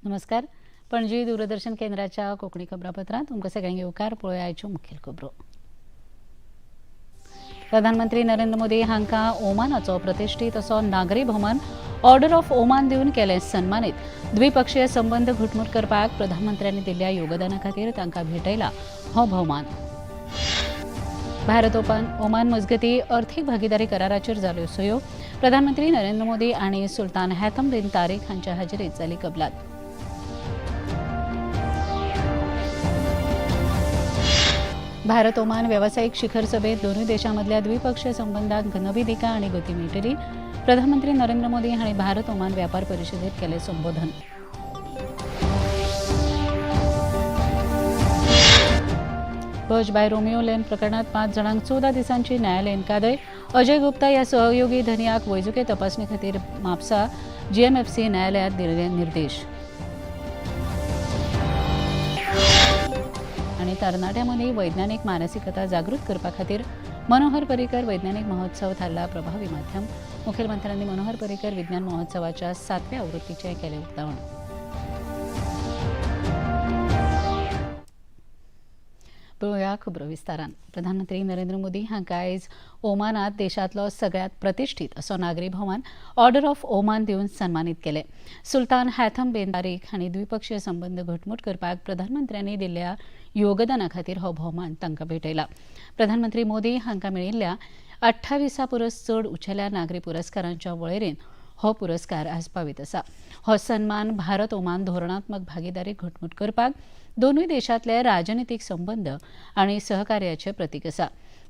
नमस्कार. पणजी दूरदर्शन केंद्राच्या कोंकणी खबरापत्रांत तुमकां सगळ्यांक येवकार. पळोवया आयच्यो मुखेल खबरो. प्रधानमंत्री नरेंद्र मोदी हांकां ओमानाचो प्रतिश्ठीत असो नागरी भोवमान ऑर्डर ऑफ ओमान दिवन केलें सन्मानीत. द्विपक्षीय संबंद घटमूट करपाक प्रधानमंत्र्यांनी दिल्ल्या योगदाना खातीर तांकां भेटयला हो भोवमान. भारत ओमान मजगती अर्थीक भागीदारी कराराचेर जाल्यो सयो. प्रधानमंत्री नरेंद्र मोदी आनी सुलतान हॅथम बिन तारीक हांच्या हाजेरीत जाली कबलात. भारत ओमान वेवसायीक शिखर सभेत दोनूय देशांमदल्या द्विपक्षीय संबंधांक नवी दिका आनी गती मेळटली. प्रधानमंत्री नरेंद्र मोदी हांणी भारत ओमान व्यापार परिशदेत केलें संबोधन. बज बाय रोमियो लेन प्रकरणात 5 जाणांक 14 दिसांची न्यायालयीन कादय. अजय गुप्ता ह्या सहयोगी धनयाक वैजकी तपासणी खातीर म्हापसा जीएमएफसी न्यायालयात दिल्ले निर्देश. आनी तरणाट्यां मदीं वैज्ञानीक मानसिकता जागृत करपा खातीर मनोहर पर्रीकर वैज्ञानीक महोत्सव थारला प्रभावी माध्यम. मुखेलमंत्र्यांनी मनोहर पर्रीकर विज्ञान महोत्सवाच्या 7व्या आवृत्तीचें केलें उक्तावण. पळोवया खबरो विस्तारान. प्रधानमंत्री नरेंद्र मोदी हांकां आयज ओमानात देशांतलो सगळ्यांत प्रतिश्ठीत असो नागरी भोवमान ऑर्डर ऑफ ओमान दिवन सन्मानीत केले. सुलतान हॅथम बिन तारीक हांणी द्विपक्षीय संबंद घटमूट करपाक प्रधानमंत्र्यांनी दिल्ल्या योगदाना खातीर हो भोवमान तांकां भेटयला. प्रधानमंत्री मोदी हांकां मेळिल्ल्या 28 परस चड उंचेल्या नागरी पुरस्कारांच्या वळेरेंत हो पुरस्कार आस्पावीत आसा. हो सन्मान भारत ओमान धोरणात्मक भागीदारी घटमूट करपाक दोनूय देशांतले राजनितीक संबंद आनी सहकार्याचे प्रतीक आसा.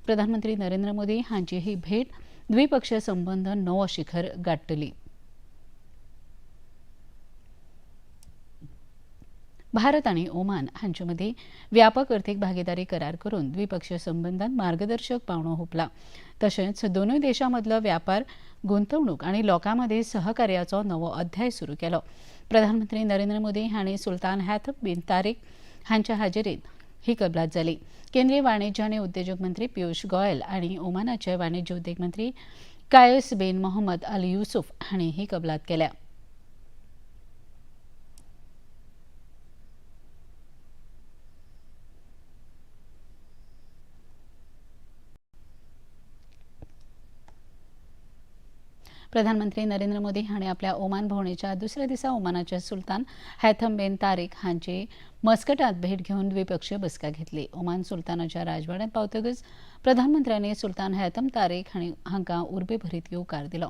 प्रधानमंत्री नरेंद्र मोदी हांची ही भेट द्विपक्षीय संबंद नवो शिखर गाठतली. भारत आनी ओमान हांचे मदीं व्यापक अर्थीक भागीदारी करार करून द्विपक्षीय संबंदांत मार्गदर्शक पावणो हुपला. तशेंच दोनूय देशां मदलो व्यापार, गुंतवणूक आनी लोकां मदीं सहकार्याचो नवो अध्याय सुरू केलो. प्रधानमंत्री नरेंद्र मोदी हांणी सुलतान हॅथम बिन तारीक हांच्या हाजेरीत ही कबलात जाली. केंद्रीय वाणिज्य आनी उद्देजक मंत्री पियुष गोयल आनी ओमानाचे वाणिज्य उद्देग मंत्री कायस बिन मोहम्मद अल युसुफ हांणी ही कबलात केल्या. प्रधानमंत्री नरेंद्र मोदी हांणी आपल्या ओमान भोंवडेच्या दुसऱ्या दिसा ओमानाचे सुलतान हॅथम बिन तारीक हांची मस्कटात भेट घेवन द्विपक्षीय बसका घेतली. ओमान सुलतानाच्या राजवाड्यांत पावतकच प्रधानमंत्र्यांनी सुलतान हॅथम तारीक हांकां उर्बेभरीत येवकार दिलो.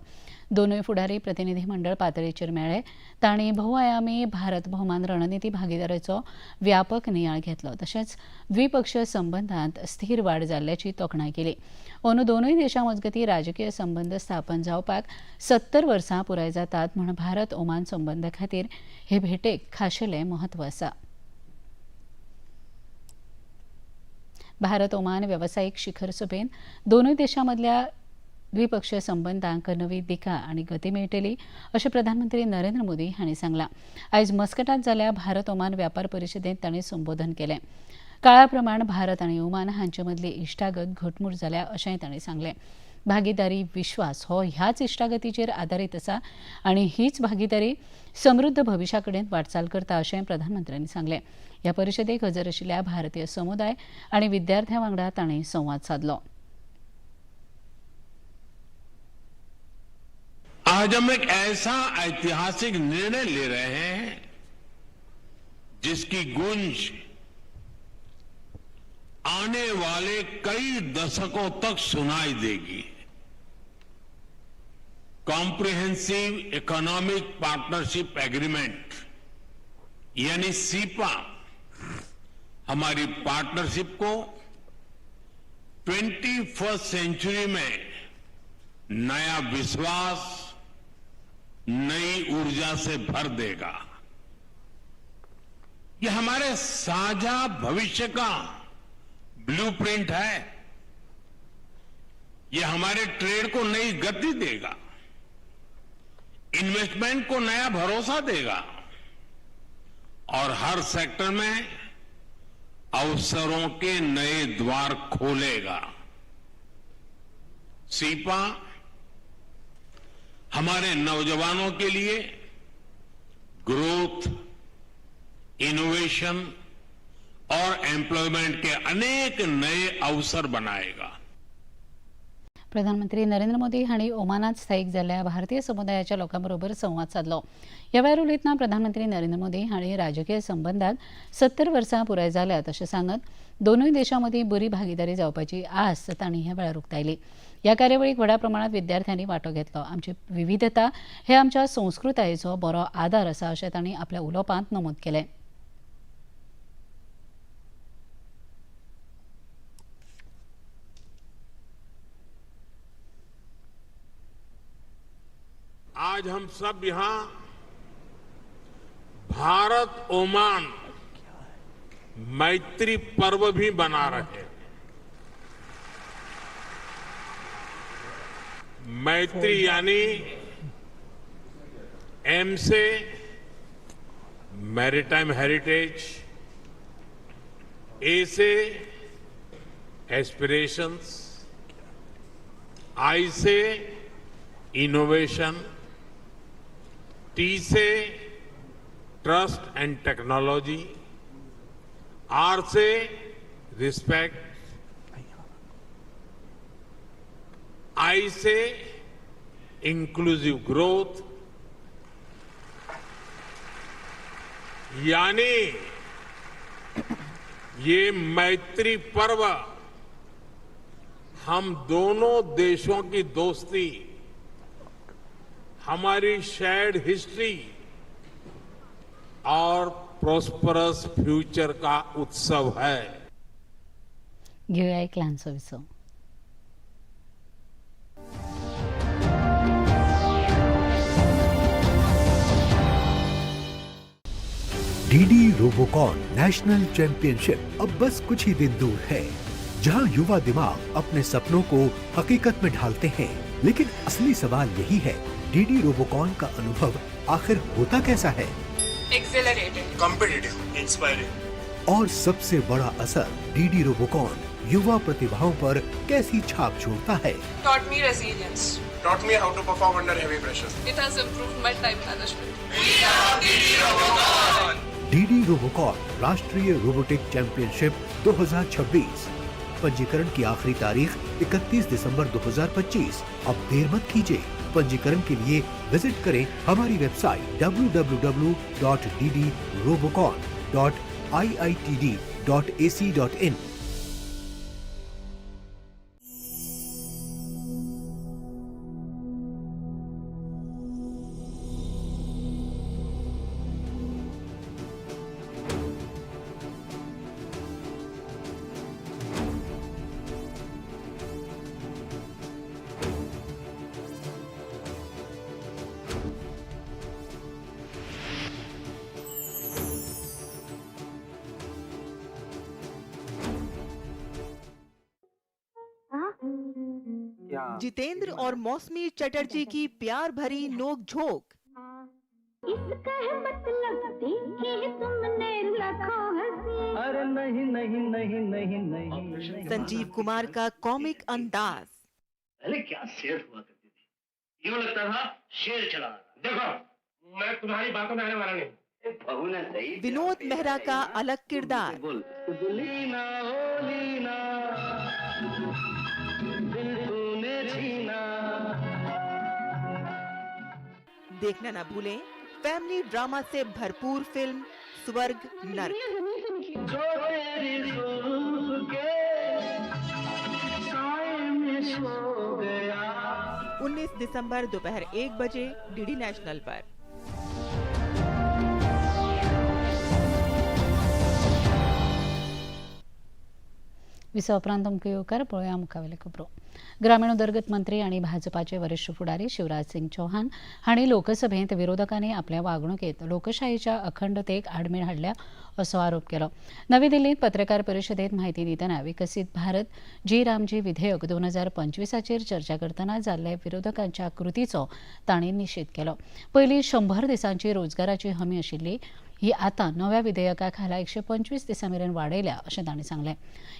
दोनूय फुडारी प्रतिनिधी मंडळ पातळीचेर मेळ्ळे. तांणी भोवआयामी भारत भोवमान रणनिती भागीदारीचो व्यापक नियाळ घेतलो. तशेंच द्विपक्षीय संबंधांत स्थिर वाड जाल्ल्याची तोखणाय केली. अंदू दोनूय देशां मजगतीं राजकीय संबंद स्थापन जावपाक 70 वर्सां पुराय जातात म्हूण भारत ओमान संबंदा खातीर हे भेटेक खाशेलें म्हत्व आसा. भारत ओमान वेवसायीक शिखर सभेन दोनूय देशां मदल्या द्विपक्षीय संबंदांक नवी दिका आनी गती मेळटली अशें प्रधानमंत्री नरेंद्र मोदी हांणी सांगलां. आयज मस्कटात जाल्या भारत ओमान व्यापार परिशदेंत तांणी संबोधन केलें. काळा प्रमाण भारत आनी ओमान हांचे मदली इश्टागत घटमूट जाल्या अशेंय तांणी सांगलें. भागीदारी विश्वास हो ह्याच इश्टागतीचेर आदारीत आसा आनी हीच भागीदारी समृद्ध भविश्या कडेन वाटचाल करता अशें प्रधानमंत्र्यांनी सांगलें. ह्या परिशदेक हजर आशिल्ल्या भारतीय समुदाय आनी विद्यार्थ्यां वांगडा तांणी संवाद सादलो. आज हम एक ऐसा ऐतिहासिक निर्णय ले रहे हैं जिसकी गूंज आने वाले कई दशकों तक सुनाई देगी। कॉम्प्रिहेंसिव इकोनॉमिक पार्टनरशिप एग्रीमेंट यानी सीपा हमारी पार्टनरशिप को 21st century में नया विश्वास, नई ऊर्जा से भर देगा। यह हमारे साझा भविष्य का ब्लूप्रिंट है। यह हमारे ट्रेड को नई गति देगा, इन्वेस्टमेंट को नया भरोसा देगा और हर सेक्टर में अवसरों के नए द्वार खोलेगा। सीपा हमारे नौजवानों के लिए ग्रोथ, इनोवेशन और एम्प्लॉयमेंट के अनेक नए अवसर बनाएगा। प्रधानमंत्री नरेंद्र मोदी हांणी ओमानात स्थायीक जाल्ल्या भारतीय समुदायाच्या लोकां बरोबर संवाद सादलो. ह्या वेळार उलयतना प्रधानमंत्री नरेंद्र मोदी हांणी राजकीय संबंदात 70 वर्सां पुराय जाल्यात अशें सांगत दोनूय देशां मदीं बरी भागिदारी जावपाची आस्त तांणी ह्या वेळार उक्तायली. ह्या कार्यावळीक व्हडा प्रमाणांत विद्यार्थ्यांनी वांटो घेतलो. आमची विविधता हे आमच्या संस्कृतायेचो बरो आदार आसा अशें तांणी आपल्या उलोवपांत नमूद केलें. आज हम सब यहां भारत ओमान मैत्री पर्व भी मना रहे हैं। मैत्री यानी एम से मैरीटाइम हेरिटेज, ए से एस्पिरेशंस, आई से इनोवेशन, टी से ट्रस्ट एंड टेक्नोलॉजी, are से रिस्पेक्ट, आई से इंक्लूसिव ग्रोथ, यानी ये मैत्री पर्व हम दोनों देशों की दोस्ती, हमारी शेयर्ड हिस्ट्री और प्रॉस्परस फ्यूचर का उत्सव है। घेऊया एक ल्हानसो विसव. डीडी रोबोकॉन नेशनल चैंपियनशिप अब बस कुछ ही दिन दूर है, जहां युवा दिमाग अपने सपनों को हकीकत में ढालते हैं। लेकिन असली सवाल यही है, डीडी रोबोकॉन का अनुभव आखिर होता कैसा है? Exhilarating. Competitive, inspiring. और सबसे बड़ा असर डीडी रोबोकॉन युवा प्रतिभाओं पर कैसी छाप छोड़ता है? Taught me resilience. Taught me how to perform under heavy pressure. It has improved my time management. DD Robocon राष्ट्रीय रोबोटिक चैंपियनशिप 2026। पंजीकरण की आखिरी तारीख 31 दिसंबर 2025। अब देर मत कीजिए। पंजीकरण के लिए विजिट करें हमारी वेबसाइट www.ddrobocon.iitd.ac.in। Jitendra और मौसमी चटर्जी की प्यार भरी नोक झोंक। इसका है मतलब देखे तुमने लाखों हंसी। अरे नहीं नहीं नहीं नहीं नहीं। संजीव कुमार का कॉमिक अंदाज। पहले क्या शेर हुआ करती थी, यूं लगता था शेर चला। देखो, मैं तुम्हारी बातों में आने वाला नहीं। बहू ने सही। विनोद मेहरा का अलग किरदार। बोल लीना, ओ लीना, दिल तूने छीना। देखना ना भूलें फैमिली ड्रामा से भरपूर फिल्म स्वर्ग नर्क। जो तेरी जुल्फ के साए में सो गया। 19 दिसंबर दोपहर 1 बजे डीडी नेशनल पर। विसवा उपरांत तुमकां येवकार. पळोवया मुखावेले खबरो. ग्रामीण उदरगत मंत्री आनी भाजपाचे वरिश्ठ फुडारी शिवराज सिंग चौहान हांणी लोकसभेंत विरोधकांनी आपल्या वागणुकेत लोकशाहीच्या अखंडतेक आडमेळ हाडल्या असो आरोप केलो. नवी दिल्लीत पत्रकार परिशदेत म्हायती दितना विकसीत भारत जी रामजी विधेयक 2025चेर चर्चा करतना जाल्ल्या विरोधकांच्या कृतीचो तांणी निशेध केलो. पयलीं 100 दिसांची रोजगाराची हमी आशिल्ली, ही आतां नव्या विधेयका खाला 125 दिसां मेरेन वाडयल्या अशें तांणी सांगलें.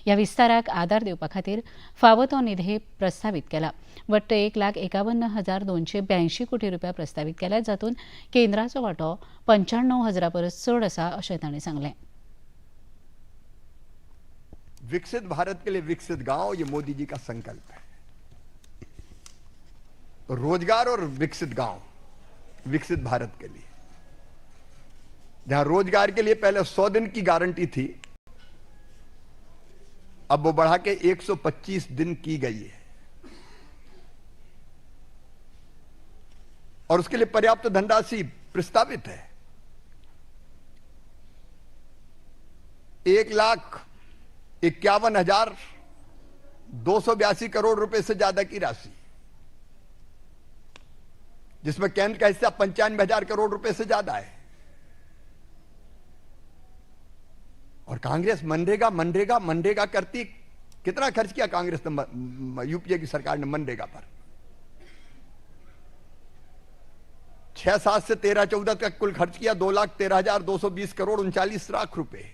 ह्या विस्ताराक आदार दिवपा खातीर फावो तो निधी प्रस्तावीत केला. वट्ट 1,51,282 कोटी रुपया प्रस्तावीत केल्या, जातूंत केंद्राचो वांटो 95 हजारा परस चड आसा अशें तांणी सांगलें. विकसित भारत के लिए विकसित गांव, ये मोदी जी का संकल्प है. तो रोजगार और विकसित गांव, विकसित भारत के लिए. जहां रोजगार के लिए पहले 100 दिन की गारंटी थी, अब वो बढ़ा के 125 दिन की गई है और उसके लिए पर्याप्त धनराशि प्रस्तावित है. 1,51,282 करोड़ रुपए से ज्यादा की राशि, जिसमें केंद्र का हिस्सा 95,000 करोड़ रुपए से ज्यादा है. और कांग्रेस मनरेगा, मनरेगा, मनरेगा करती. कितना खर्च किया कांग्रेस ने, यूपीए की सरकार ने मनरेगा पर? 6-7 से 13-14 तक कुल खर्च किया 2,13,220 करोड़ 39 लाख रुपए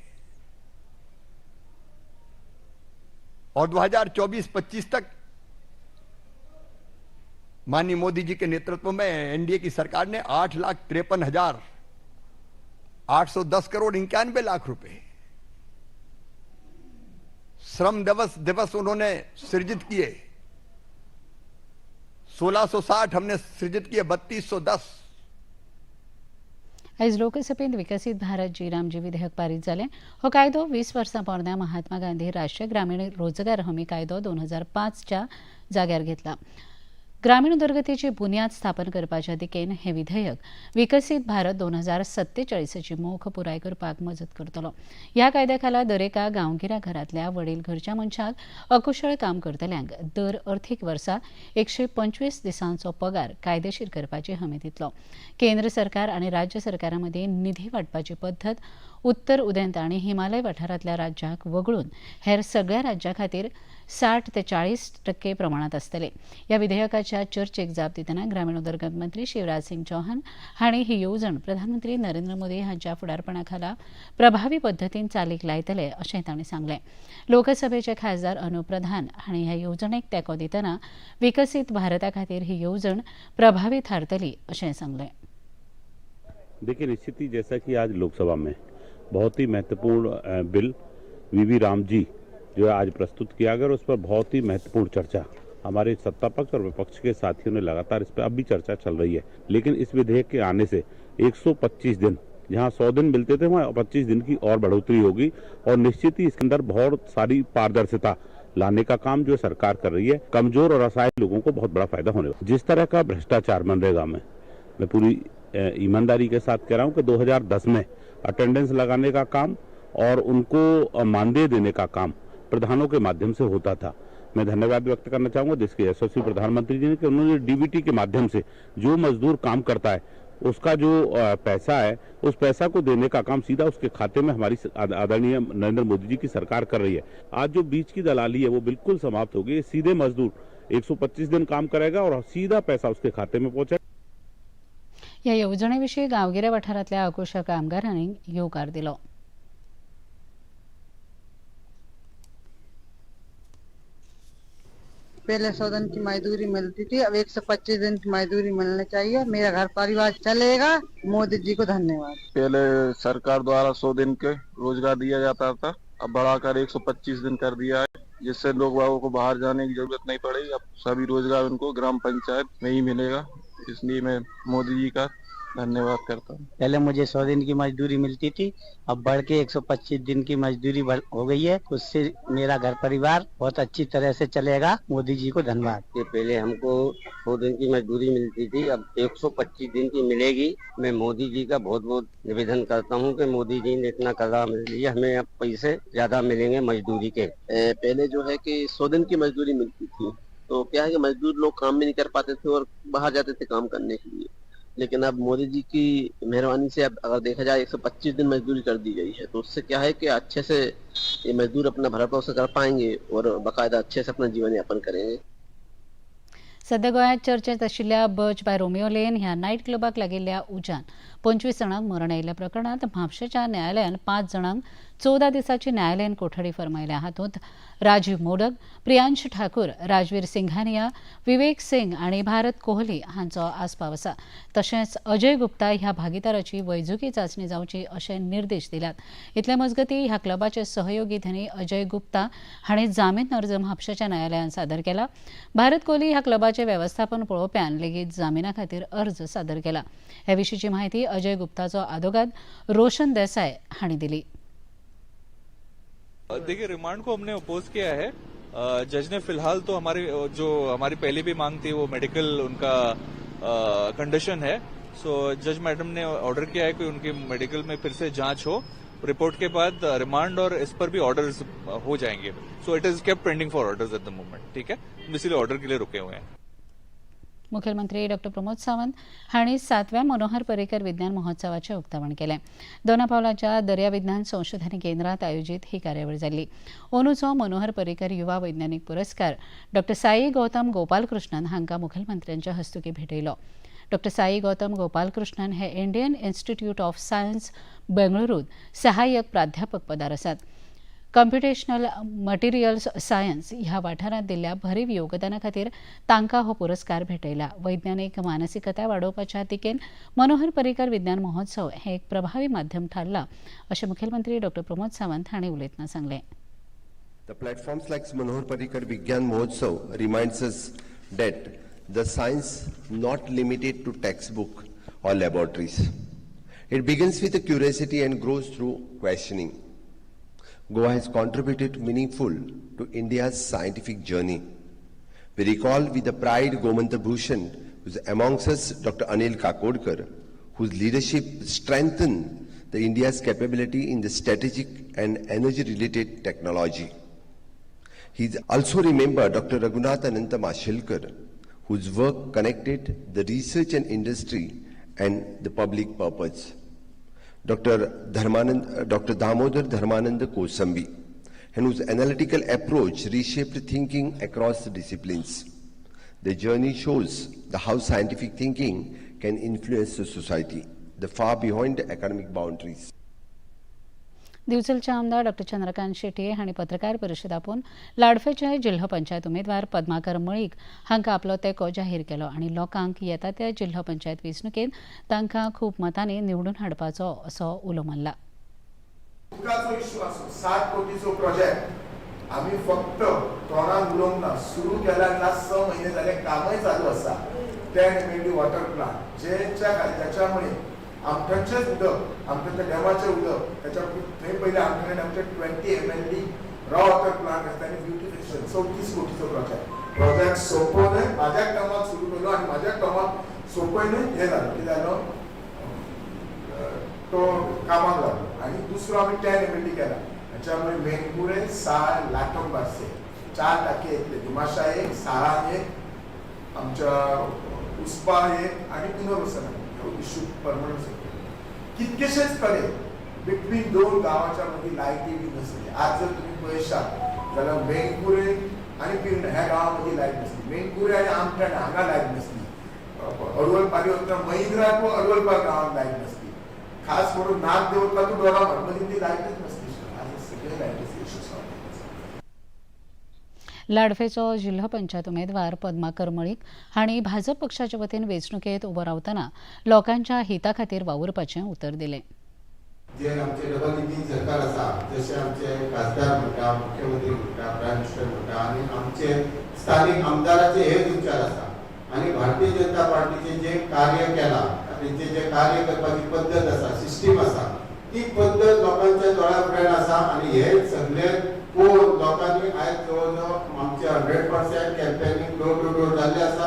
और 2024-25 तक माननीय मोदी जी के नेतृत्व में एनडीए की सरकार ने 8,53,810 करोड़ 91 लाख रुपए. श्रम दिवस दिवस उन्होंने सृजित किए 1660, हमने सृजित किए 3210. आयज लोकसभेत विकसीत भारत जी रामजी विधेयक पारीत जालें. हो कायदो 20 वर्सां पोरण्या महात्मा गांधी राष्ट्रीय ग्रामीण रोजगार हमी कायदो 2005च्या जाग्यार घेतला. ग्रामीण उदरगतीची बुन्याद स्थापन करपाच्या दिकेन हें विधेयक विकसीत भारत 2047ची मोख पुराय करपाक मजत करतलो. ह्या कायद्या खाला दरेका गांवगिऱ्या घरांतल्या वडील घरच्या मनशाक, अकुशळ काम करतल्यांक दर अर्थीक वर्सा 125 दिसांचो पगार कायदेशीर करपाची हमी दितलो. केंद्र सरकार आनी राज्य सरकारां मदीं निधी वांटपाची पद्दत उत्तर उदेंत आनी हिमालय वाठारांतल्या राज्यांक वगळून हेर सगळ्या राज्यां खातीर 60 ते 40% प्रमाणांत आसतले. ह्या विधेयकाच्या चर्चेक जाप दितना ग्रामीण उदरगत मंत्री शिवराज सिंग चौहान हांणी ही येवजण प्रधानमंत्री नरेंद्र मोदी हांच्या फुडारपणा खाला प्रभावी पद्दतीन चालीक लायतले अशें तांणी सांगलें. लोकसभेचे खासदार अनुप प्रधान हांणी ह्या येवजणेक तेंको दितना विकसीत भारता खातीर ही येवजण प्रभावी थारतली अशें सांगलें. देखिए, निश्चित ही जैसा कि आज लोकसभा में बहुत ही महत्वपूर्ण बिल वीबी राम जी जो है आज प्रस्तुत किया गया और उस पर बहुत ही महत्वपूर्ण चर्चा हमारे सत्ता पक्ष और विपक्ष के साथियों ने लगातार इस पर अब भी चर्चा चल रही है. लेकिन इस विधेयक के आने से 125 दिन, जहां 100 दिन मिलते थे, वहां 25 दिन की और बढ़ोतरी होगी और निश्चित ही इसके अंदर बहुत सारी पारदर्शिता लाने का काम जो सरकार कर रही है, कमजोर और असहाय लोगों को बहुत बड़ा फायदा होने वाला. जिस तरह का भ्रष्टाचार मनरेगा में, मैं पूरी ईमानदारी के साथ कह रहा हूं कि 2010 में अटेंडेंस लगाने का काम और उनको मानदेय देने का काम प्रधानों के माध्यम से होता था. मैं धन्यवाद व्यक्त करना चाहूंगा देश के यशस्वी प्रधानमंत्री जी ने कि उन्होंने डीबीटी के माध्यम से जो मजदूर काम करता है, उसका जो पैसा है, उस पैसा को देने का काम सीधा उसके खाते में हमारी आदरणीय नरेंद्र मोदी जी की सरकार कर रही है. आज जो बीच की दलाली है, वो बिल्कुल समाप्त हो गई. सीधे मजदूर 125 दिन काम करेगा और सीधा पैसा उसके खाते में पहुंचेगा. ह्या येवजणे विशीं गांवगिऱ्या वाठारांतल्या अकुशळ कामगारांनी येवकार दिलो. पहले 100 दिन की मजदूरी मिलती थी, अब 125 दिन की मजदूरी मिलनी चाहिए. मेरा घर परिवार चलेगा. मोदी जी को धन्यवाद. पहले सरकार द्वारा 100 दिन के रोजगार दिया जाता था, अब बढ़ाकर 125 दिन कर दिया है, जिससे लोग बागों को बाहर जाने की जरूरत नहीं पड़ेगी. अब सभी रोजगार उनको ग्राम पंचायत में ही मिलेगा. इसलिए मैं मोदी जी का धन्यवाद करता हूँ. पहले मुझे 100 दिन की मजदूरी मिलती थी, अब बढ़ के 125 दिन की मजदूरी हो गई है. उससे मेरा घर परिवार बहुत अच्छी तरह से चलेगा. मोदी जी को धन्यवाद. कि पहले हमको 100 दिन की मजदूरी मिलती थी, अब 125 दिन की मिलेगी. मैं मोदी जी का बहुत बहुत निवेदन करता हूँ कि मोदी जी ने इतना कदम लिया, हमें अब पैसे ज्यादा मिलेंगे मजदूरी के. पहले जो है कि 100 दिन की मजदूरी मिलती थी, तो क्या है कि मजदूर लोग काम भी नहीं कर पाते थे और बाहर जाते थे काम करने के लिए. लेकिन अब मोदी जी की मेहरबानी से अब अगर देखा जाए, 125 दिन मजदूरी कर दी गई है, तो उससे क्या है कि अच्छे से ये मजदूर अपना भरण पोषण कर पाएंगे और बाकायदा अच्छे से अपना जीवन यापन करेंगे. सध्या गोंयांत चर्चेत आशिल्ल्या बर्च बाय रोमियो लेन ह्या नायट क्लबाक लागिल्ल्या उज्यान 25 जाणांक मरण आयिल्ल्या प्रकरणांत म्हापशेंच्या न्यायालयान 5 जाणांक 14 दिसांची न्यायालयीन कोठडी फर्मायल्या. हातूंत राजीव मोडक, प्रियांश ठाकूर, राजवीर सिंघानिया, विवेक सिंग आनी भारत कोहली हांचो आस्पाव आसा. तशेंच अजय गुप्ता ह्या भागीदाराची वैजकी चांचणी जावची अशे निर्देश दिल्यात. इतले मजगतीं ह्या क्लबाचे सहयोगी धनी अजय गुप्ता हांणी जामीन अर्ज म्हापशेंच्या न्यायालयान सादर केला. भारत कोहली ह्या क्लबाचे वेवस्थापन पळोवप्यान लेगीत जामिना खातीर अर्ज सादर केला. हे विशींची माहिती अजय गुप्ताचो आदोगाद रोशन देसाय हांणी दिली. देखिए, रिमांड को हमने अपोज किया है. जज ने फिलहाल तो हमारी जो हमारी पहली भी मांग थी वो मेडिकल उनका कंडीशन है. सो जज मैडम ने ऑर्डर किया है कि उनकी मेडिकल में फिर से जांच हो. रिपोर्ट के बाद रिमांड और इस पर भी ऑर्डर्स हो जाएंगे. So it is kept pending for orders at the moment. ठीक है, इसीलिए ऑर्डर के लिए रुके हुए हैं. मुख्यमंत्री डॉ प्रमोद सावंत हांणी 7व्या मनोहर पर्रीकर विज्ञान महोत्सवाचें उक्तावण केलें. दोना पावलाच्या दर्या विज्ञान संशोधन केंद्रांत आयोजीत ही कार्यावळ जाल्ली. अंदूचो मनोहर पर्रीकर युवा वैज्ञानिक पुरस्कार डॉ साई गौतम गोपालकृष्णन हांकां मुखेलमंत्र्यांच्या हस्तुकीं भेटयलो. डॉ साई गौतम गोपालकृष्णन हे इंडियन इन्स्टिट्यूट ऑफ सायन्स बेंगळुरूंत सहाय्यक प्राध्यापक पदार आसात. कम्प्युटेशनल मटेरियल्स सायन्स ह्या वाठारांत दिल्ल्या भरीव योगदाना खातीर तांकां हो पुरस्कार भेटयला. वैज्ञानिक मानसिकता वाडोवपाच्या दिकेन मनोहर पर्रीकर विज्ञान महोत्सव हे एक प्रभावी माध्यम थारला अशें मुखेलमंत्री डॉ प्रमोद सावंत हांणी उलयतना सांगलें. The platforms like Manohar Parrikar Vigyan Mahotsav reminds us that the science not limited to textbook or laboratories. It begins with a curiosity and grows through questioning. Goa has contributed meaningful to India's scientific journey. We recall with the pride Gomant Bhushan, who's amongst us, Dr. Anil Kakodkar, whose leadership strengthened the India's capability in the strategic and energy-related technology. He also remembered Dr. Raghunath Ananta Mashelkar, whose work connected the research and industry and the public purpose. Dr. Damodar Dharmanand Kosambi, and whose analytical approach reshaped thinking across the disciplines. The journey shows the how scientific thinking can influence the society, the far beyond the academic boundaries. दिवचलचे आमदार डॉ चंद्रकांत शेटये हांणी पत्रकार परिशद आपोवन लाडफेचे जिल्हो पंचायत उमेदवार पद्माकर मळीक हांकां आपलो तेंको जाहीर केलो आनी लोकांक येता त्या जिल्हो पंचायत वेंचणुकेंत तांकां खूब मतांनी निवडून हाडपाचो असो उलो मारला. उदकाचो इश्यू आसूं, 60 कोटीचो प्रोजेक्ट आमी फक्त तोंडान उलोवंक ना, सुरू केला. लास्ट 6 म्हयने जाले कामय चालू आसा. 10 MLD water plant जेच्या ज्याच्यामुळे आमठणचेच उदक, आमठणच्या डॅमाचें उदक त्याच्या थंय पयलीं आमठणे आमचे 20 MLD raw water plant आसता आनी ब्युटिफिकेशन 34 कोटीचो प्रोजेक्ट सोंपोवन म्हाज्या टर्माक सुरू केलो आनी म्हाज्या टर्माक सोंपयनूय हें जालो, कितें जालो, तो कामाक लागलो. आनी दुसरो आमी 10 MLD केला, हाच्यामुळे मेणकुरे, साळ, लाटम बारसे 4 टाके येतले, दिमाशा एक, साळान एक, आमच्या उस्पा एक आनी पुनर्वसन. ह्यो इश्यू परमनंट सोंपले. कितकेशेच कडेन बिटवीन 2 गांवाच्या मदीं लायटी बी नसली. आज जर तुमी पळयशात जाल्यार मेणकुरे आनी पिर्णे ह्या गांवा मदीं लायट नसली, मेणकुरे आनी आमठाणे हांगा लायट नसली, अडवल पारी वतना महिंद्रा टू अडवलपार गांवांत लायट नसली, खास करून नाग देवता टू दोडामार्ग मदीं ती लायटच नसली. आज सगळे लायटीचे इश्यू सॉल्व. लाडफेचो जिल्हो पंचायत उमेदवार पद्माकर मळीक हांणी भाजप पक्षाचे वतीन वेंचणुकेंत उबो रावतना लोकांच्या हिता खातीर वावुरपाचें उतर दिलें. जे आमचे डबल इंजीन सरकार आसा, जशे आमचे खासदार म्हणटा, मुख्यमंत्री म्हणटा, प्रायम मिनिस्टर म्हणटा आनी आमचे स्थानीक आमदाराचे हेच विचार आसा आनी भारतीय जनता पार्टीचे जे कार्य केलां, तेंचे जे कार्य करपाची पद्दत आसा, सिस्टीम आसा, ती पद्दत लोकांच्या दोळ्या फुड्यान आसा आनी हे सगळे पळोवन लोकांनी आयज जवळ जवळ आमचे 100% कॅम्पेनींग डोर टू डोर जाल्ले आसा.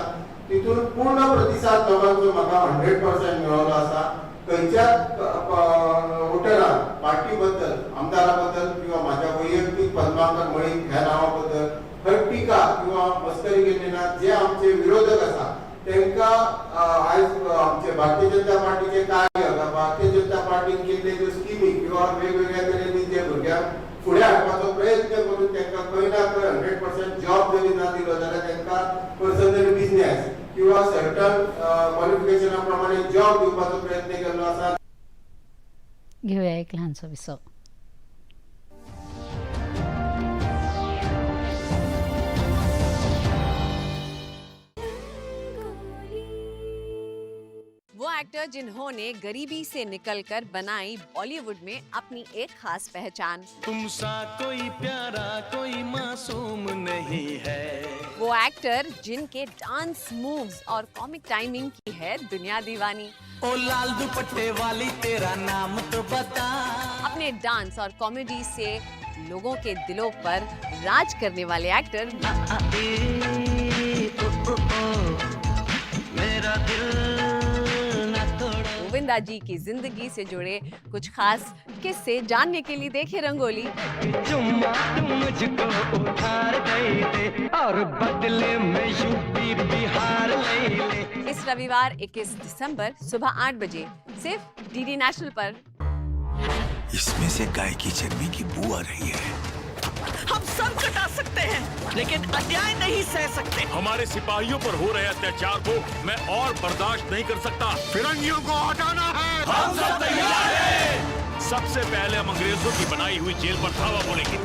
तितून पूर्ण प्रतिसाद लोकांचो म्हाका 100% मेळिल्लो आसा. खंयच्याच वोटरान पार्टी बद्दल, आमदारा बद्दल किंवा माझ्या वैयक्तीक पद्माकर मळीक ह्या नांवा बद्दल खंय टिका किंवा मस्करी केली ना. जे आमचे विरोधक आसा तांकां आयज आमचे भारतीय जनता पार्टीचे कार्य, भारतीय जनता पार्टीन केल्ले ज्यो स्किमी किंवा वेगवेगळ्या तरेनी जे भुरग्यांक फुडें हाडपाचो प्रयत्न करून तांकां खंय ना खंय 100% जॉब जरी ना दिलो जाल्यार तांकां पर्सनल बिजनेस किंवा सर्टन क्वॉलिफिकेशना प्रमाणे जॉब दिवपाचो प्रयत्न केल्लो आसा. घेवया एक ल्हानसो विसव. वो एक्टर जिन्होंने गरीबी से निकलकर बनाई बॉलीवुड में अपनी एक खास पहचान। तुम सा कोई प्यारा कोई मासूम नहीं है। वो एक्टर जिनके डांस मूव्स और कॉमिक टाइमिंग की है दुनिया दीवानी। ओ लाल दुपट्टे वाली तेरा नाम तो बता। अपने डांस और कॉमेडी से लोगों के दिलों पर राज करने वाले एक्टर मेरा दिल गोविंदा जी की जिंदगी से जुड़े कुछ खास किस्से जानने के लिए देखें रंगोली। चुम्मा तुम मुझको उधार दे दे और बदले में यूपी बिहार ले ले। इस रविवार 21 दिसंबर सुबह 8 बजे सिर्फ डीडी नेशनल पर। इसमें से गाय की चर्बी की बू आ रही है। हम सब कटा सकते हैं लेकिन अन्याय नहीं सह सकते। हमारे सिपाहियों पर हो रहे अत्याचार को मैं और बर्दाश्त नहीं कर सकता। फिरंगियों को हटाना है, हम सब तैयार हैं। सबसे पहले हम अंग्रेजों की बनाई हुई जेल पर धावा बोलेंगे।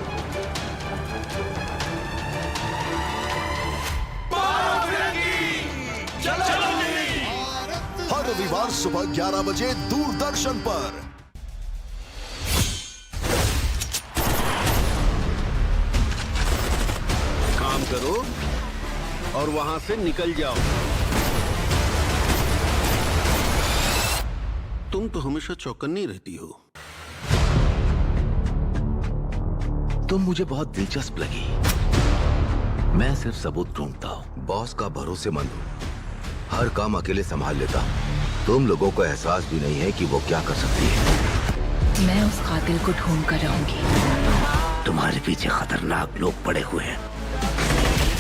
चलो चलो। हर रविवार सुबह 11 बजे दूरदर्शन पर। काम करो और वहां से निकल जाओ। तुम तो हमेशा चौकन्नी रहती हो। तुम मुझे बहुत दिलचस्प लगी। मैं सिर्फ सबूत ढूंढता हूँ। बॉस का भरोसेमंद हूँ, हर काम अकेले संभाल लेता हूँ। तुम लोगों को एहसास भी नहीं है कि वो क्या कर सकती है। मैं उस कातिल को ढूंढ कर रहूंगी। तुम्हारे पीछे खतरनाक लोग पड़े हुए हैं।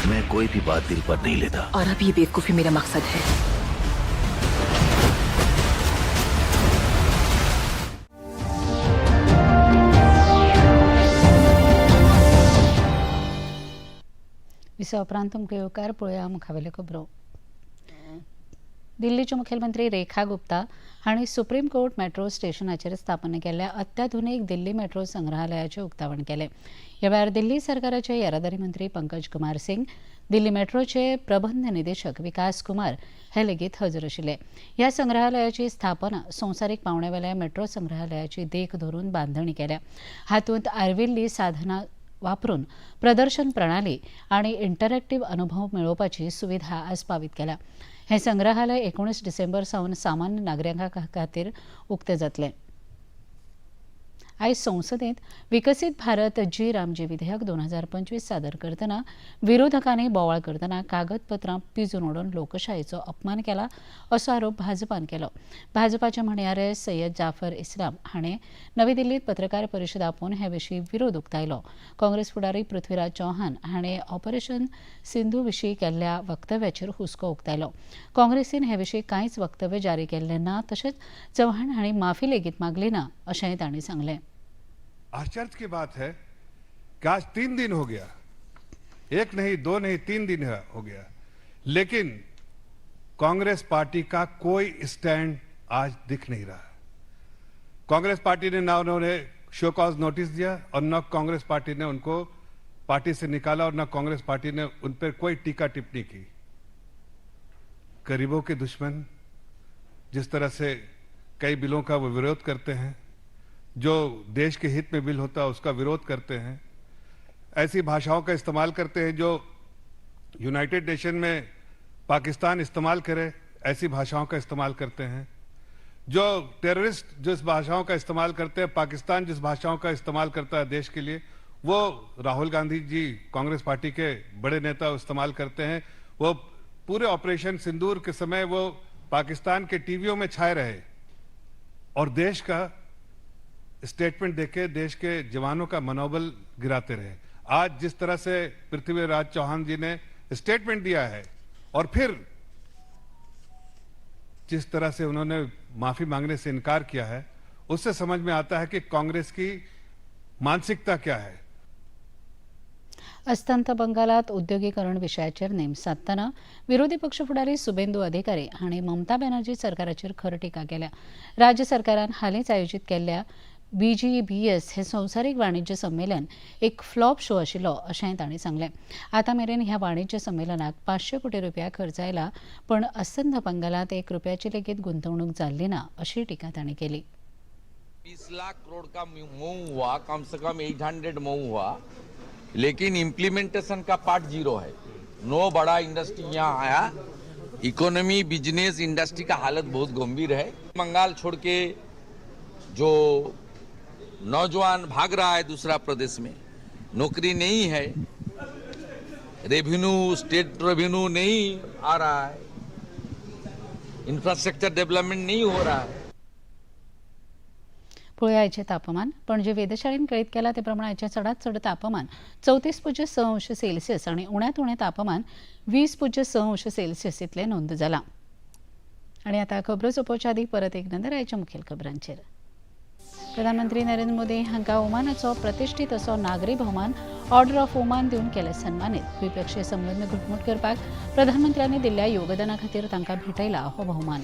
मैं कोई भी बात दिल पर नहीं लेता। और अब ये बेवकूफी मेरा मकसद है। विसवा उपरांत तुमकां येवकार. पळोवया मुखावेल्यो खबरो. दिल्लीच्यो मुखेलमंत्री रेखा गुप्ता हांणी सुप्रीम कोर्ट मेट्रो स्टेशनाचेर स्थापन केल्ल्या अत्याधुनीक दिल्ली मेट्रो संग्रहालयाचें उक्तावण केलें. ह्या वेळार दिल्ली सरकाराचे येरादारी मंत्री पंकज कुमार सिंग, दिल्ली मेट्रोचे प्रबंध निदेशक विकास कुमार हे लेगीत हजर आशिल्ले. ह्या संग्रहालयाची स्थापना संवसारीक पावंड्यावेल्या मेट्रो संग्रहालयाची देख धरून बांधणी केल्या. हातूंत आर्विल्ली साधनां वापरून प्रदर्शन प्रणाली आनी इंटरॅक्टिव्ह अनुभव मेळोवपाची सुविधा आस्पावीत केल्या. हें संग्रहालय 19 डिसेंबर सावन सामान्य नागरिकां खातीर उक्तें जातलें. आयज संसदेंत विकसीत भारत जी रामजी विधेयक 2025 सादर करतना विरोधकांनी बोवाळ करतना कागदपत्रां पिजून उडोवन लोकशायेचो अपमान केला असो आरोप भाजपान केलो. भाजपाचे म्हणयारे सय्यद जाफर इस्लाम हाणें नवी दिल्लींत पत्रकार परिशद आपोवन हे विशीं विरोध उक्तायलो. काँग्रेस फुडारी पृथ्वीराज चौहान हाणें ऑपरेशन सिंधू विशीं केल्ल्या वक्तव्याचेर हुस्को उक्तायलो. काँग्रेसीन हे विशीं कांयच वक्तव्य जारी केल्लें ना, तशेंच चौहान हांणी माफी लेगीत मागली ना अशेंय तांणी सांगलें. आश्चर्य की बात है कि आज 3 दिन हो गया, 1 नहीं 2 नहीं 3 दिन हो गया, लेकिन कांग्रेस पार्टी का कोई स्टैंड आज दिख नहीं रहा। कांग्रेस पार्टी ने ना उन्होंने शो कॉज नोटिस दिया और न कांग्रेस पार्टी ने उनको पार्टी से निकाला और न कांग्रेस पार्टी ने उन पर कोई टीका टिप्पणी की। गरीबों के दुश्मन जिस तरह से कई बिलों का वो विरोध करते हैं, जो देश के हित में बिल होता है उसका विरोध करते हैं, ऐसी भाषाओं का इस्तेमाल करते हैं जो यूनाइटेड नेशन में पाकिस्तान इस्तेमाल करे, ऐसी भाषाओं का इस्तेमाल करते हैं, जो टेररिस्ट जिस भाषाओं का इस्तेमाल करते हैं, पाकिस्तान जिस भाषाओं का इस्तेमाल करता है देश के लिए, वो राहुल गांधी जी कांग्रेस पार्टी के बड़े नेता इस्तेमाल करते हैं। वो पूरे ऑपरेशन सिंदूर के समय वो पाकिस्तान के टीवीओं में छाए रहे और देश का स्टेटमेंट देके देश के जवानों का मनोबल गिराते रहे। आज जिस तरह से पृथ्वीराज चौहान जी ने स्टेटमेंट दिया है और फिर जिस तरह से उन्होंने माफी मांगने से इनकार किया है, उससे समझ में आता है कि कांग्रेस की मानसिकता क्या है। अस्तंत बंगालात उद्योगीकरण विशयाचेर नेम सादतना विरोधी पक्ष फुडारी सुबेंदू अधिकारी हांणी ममता बॅनर्जी सरकाराचेर खर टिका केल्या. राज्य सरकारान हालींच आयोजीत केल्ल्या बीजीबीएस हे संवसारीक वाणिज्य संमेलन एक फ्लॉप शो आशिल्लो अशेंय तांणी सांगलें. आतां मेरेन ह्या वाणिज्य संमेलनाक 500 कोटी रुपया खर्च आयला, पण अस्तंत बंगालात 1 रुपयाची लेगीत गुंतवणूक जाल्ली ना अशी टिका तांणी केली. 20 लाख करोड़ का मूव हुआ, कम से कम 800 मूव हुआ, लेकिन इम्प्लीमेंटेशन का पार्ट जीरो है. नो बड़ा इंडस्ट्री यहाँ आया. इकोनॉमी, बिजनेस, इंडस्ट्री का हालत बहुत गंभीर है. बंगाल छोड़ के जो नौजवान भाग रहा है दूसरा प्रदेश में, नौकरी नहीं है, रेवेन्यू, स्टेट रेवेन्यू नहीं आ रहा है, इंफ्रास्ट्रक्चर डेवलपमेंट नहीं हो रहा है. पळोवया आयचें तापमान. पणजे वेधशाळेन कळीत केलां ते प्रमाण आयचें चडांत चड तापमान 34.6 अंश सेल्सियस आनी उण्यांत उणें तापमान 20.6 अंश सेल्सियस इतलें नोंद जालां. आनी आतां खबरो सोंपोवच्या आदीं परत एक नदर आयच्या मुखेल खबरांचेर. प्रधानमंत्री नरेंद्र मोदी हांकां ओमानाचो प्रतिश्ठीत असो नागरी भोवमान ऑर्डर ऑफ ओमान दिवन केले सन्मानीत. द्विपक्षीय संबंद घटमूट करपाक प्रधानमंत्र्यांनी दिल्ल्या योगदाना खातीर तांकां भेटयला हो भोवमान.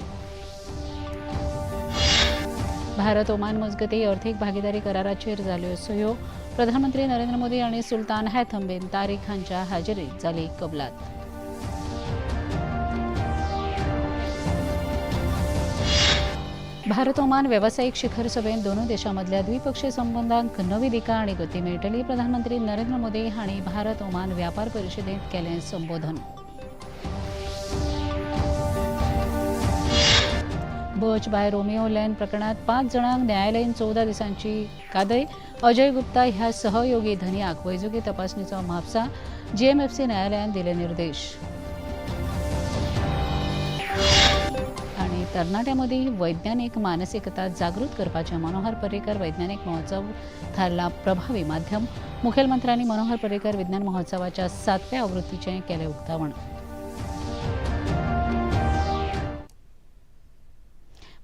भारत ओमान मजगती अर्थीक भागीदारी कराराचेर जाल्यो सयो. प्रधानमंत्री नरेंद्र मोदी आनी सुलतान हैथम बिन तारीक हांच्या हाजेरीत जाली कबलात. भारत ओमान वेवसायीक शिखर सभेंत दोनूय देशां मदल्या द्विपक्षीय संबंदांक नवी दिका आनी गती मेळटली. प्रधानमंत्री नरेंद्र मोदी हांणी भारत ओमान व्यापार परिशदेंत केलें संबोधन. बच बाय रोमियो लॅन प्रकरणात 5 जाणांक न्यायालयीन 14 दिसांची कादय. अजय गुप्ता ह्या सहयोगी धनयाक वैजकी तपासणीचो म्हापसा जीएमएफसी न्यायालयान दिले निर्देश. आनी तरणाट्यां मदीं वैज्ञानीक मानसिकता जागृत करपाचें मनोहर पर्रीकर वैज्ञानीक महोत्सव थारला प्रभावी माध्यम. मुखेलमंत्र्यांनी मनोहर पर्रीकर विज्ञान महोत्सवाच्या 7व्या आवृत्तीचें केलें उक्तावण.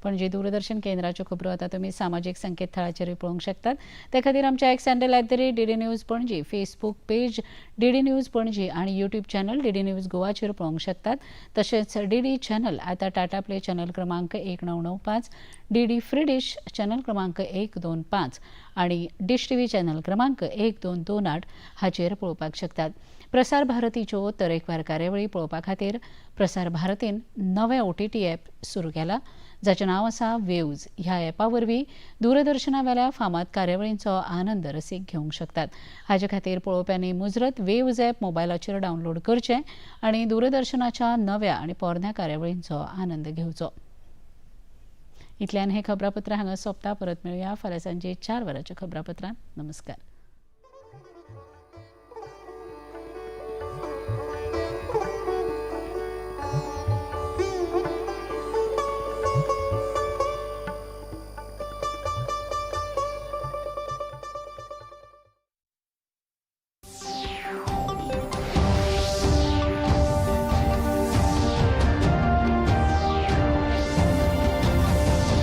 पणजी दूरदर्शन केंद्राच्यो खबरो आतां तुमी सामाजीक संकेतथळाचेरूय पळोवंक शकतात. ते खातीर आमच्या X handle @DD News Panaji, Facebook page DD News Panaji आनी यूट्यूब चॅनल डीडी न्यूज गोवाचेर पळोवंक शकतात. तशेंच डीडी चॅनल आतां टाटा प्ले चॅनल क्रमांक 1995, डीडी फ्री डिश चॅनल क्रमांक 125 आनी डिश टीव्ही चॅनल क्रमांक 1228 हाचेर पळोवपाक शकतात. प्रसार भारतीच्यो तरेकवार कार्यावळी पळोवपा खातीर प्रसार भारतीन नवें ओटीटी ॲप सुरू केलां जाचें नांव आसा वेव्ज. ह्या ॲपा वरवीं दूरदर्शना वेल्या फामाद कार्यावळींचो आनंद रसीक घेवंक शकतात. हाचे खातीर पळोवप्यांनी मुजरत वेव्ज ॲप मोबायलाचेर डावनलोड करचें आनी दूरदर्शनाच्या नव्या आनी पोरण्या कार्यावळींचो आनंद घेवचो. इतल्यान हें खबरापत्र हांगा सोंपता. परत मेळुया फाल्यां सांजे 4 वरांच्या खबरापत्रांत. नमस्कार.